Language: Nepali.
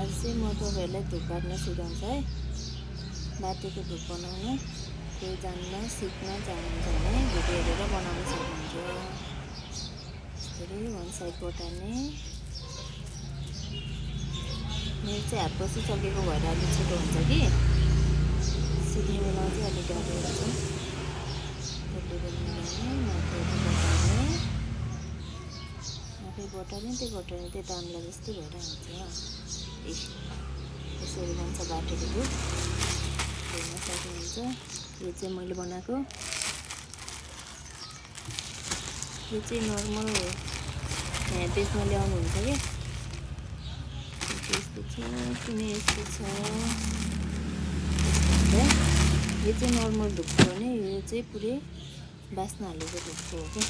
आज चाहिँ म तपाईँहरूलाई धुप बाट्न सिकाउँछु है। बाटेको धुप बनाउनु कोही जान्न सिक्न चाहनुहुन्छ भने भिडियो हेरेर बनाउन सक्नुहुन्छ। यसरी वान साइड बटार्ने। मेरो चाहिँ हात बसिसकेको भएर अलिक छिटो हुन्छ कि सिक्ने बेलामा चाहिँ अलिक गाह्रो हुन्छ। त्यसले गर्दा बटार्ने आफै बटार्ने त्यो दाम्ला जस्तै भएर हुन्छ। यसरी बन्छ बाटेको धुप हेर्न सक्नुहुन्छ। यो चाहिँ मैले बनाएको, यो चाहिँ नर्मल यहाँ बेच्न ल्याउनुहुन्छ कि यस्तो छ कुनै यस्तो छ। यो चाहिँ नर्मल धुपको हो नि, यो चाहिँ पुरै बास्ना हालेको धुपको हो कि।